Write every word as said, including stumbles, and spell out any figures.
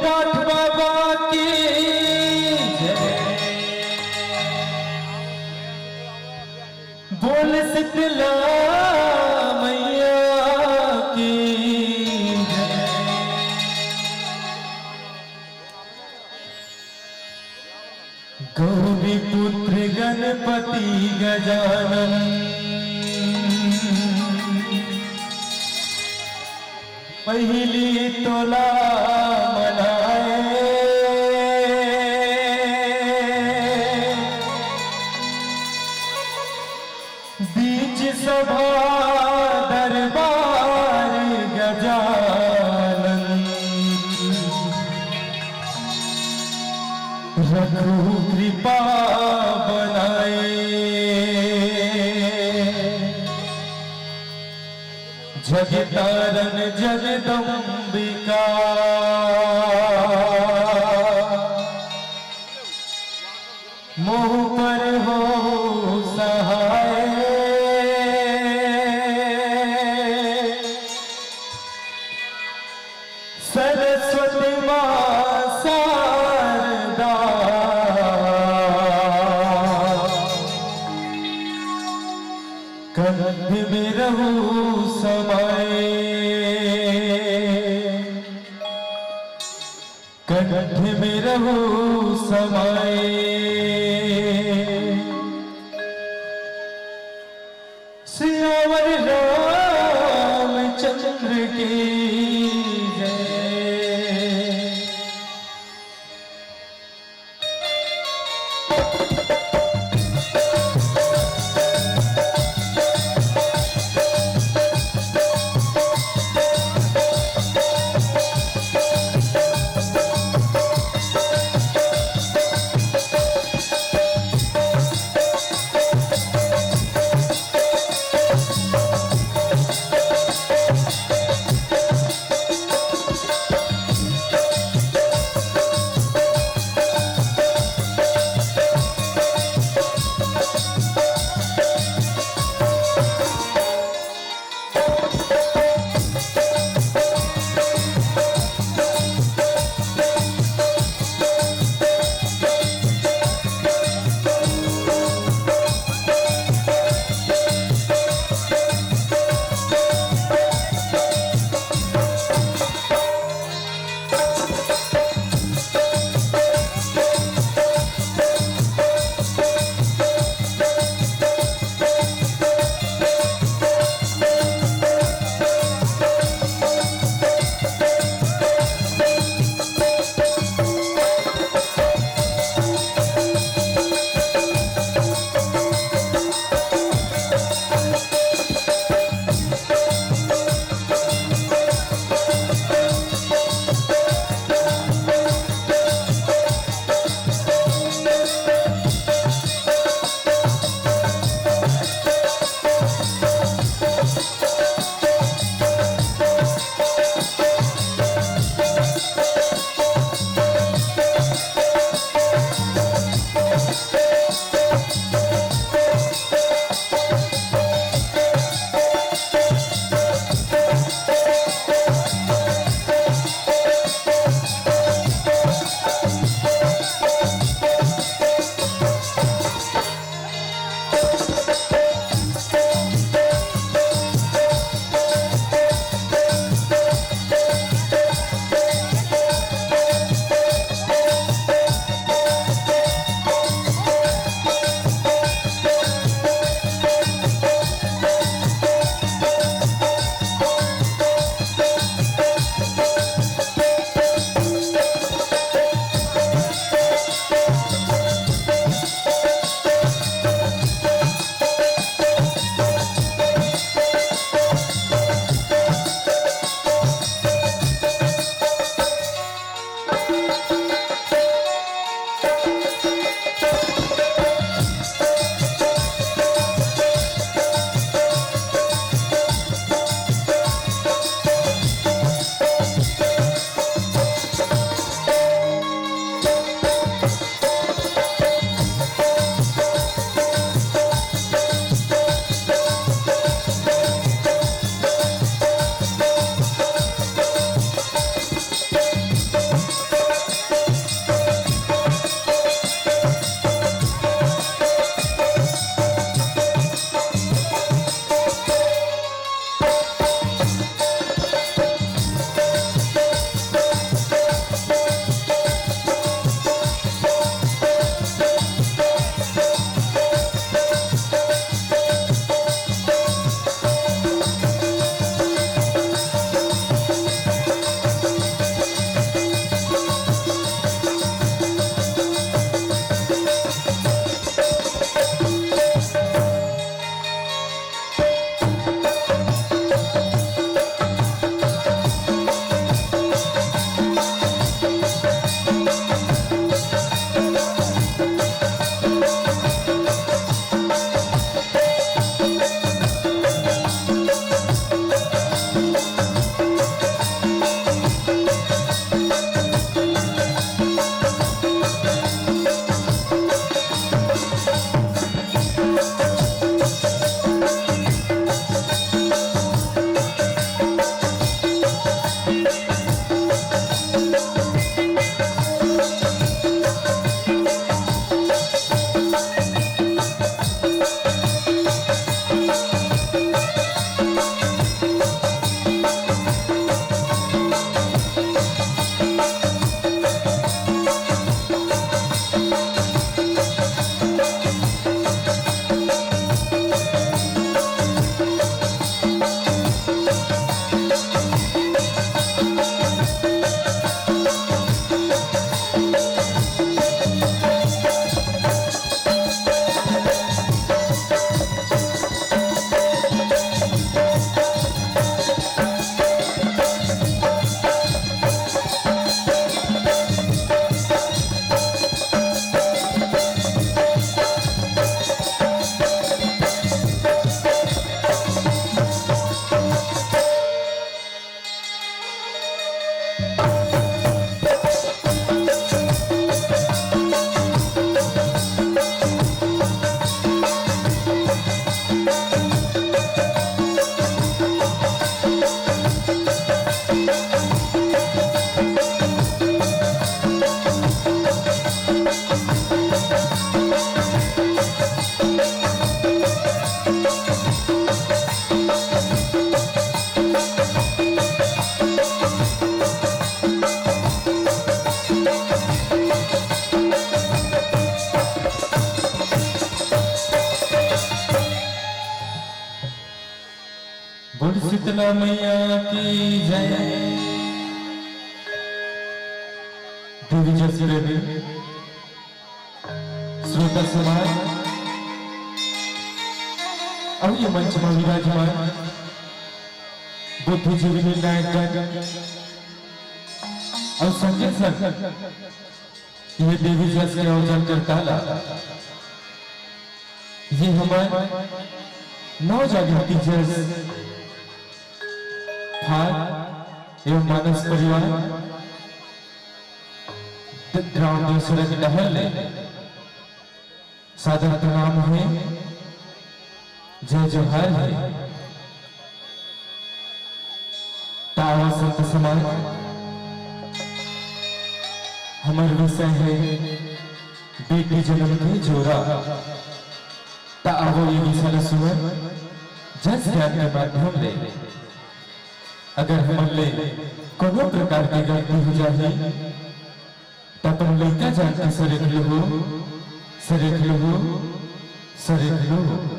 नाथ बाबा की जय। बोल शीतला मैया की जय। गौरी पुत्र गणपति गजानन, पहिली तोला मनाए। बीच सभा दरबार गजानन, रखहू कृपा बनाए। जगतारन जगदम्बिका, मोह पर हो सहाय। सरस्वती माँ शारदा, कंठ में रहू समाए। कंठ में रहू समाए। सियावर रामचंद्र की जय। बोल शीतला मैया की जय। देवी जस प्रेमी श्रोता समाज, अउ ये मंच में विराजमान बुद्धिजीवी निर्णायकगण अउ संगे संग ये देवी जस के आयोजन करता ला, ये हमर नव जागृति जस फार एवं मानस परिवार ग्राम देवसरा के डहर ले सादर प्रणाम हे, जय जोहार हे। त आवा संत समाज, हमर विषय हे बेटी जनम के जोरा। त आवो ये विषय ल सुनन जस ज्ञान के माध्यम ले। अगर हमन ले कोनो प्रकार के गलती हो जाही, त अपन लइका जान के सरेख लहू, सरेख लहू, सरेख लहू।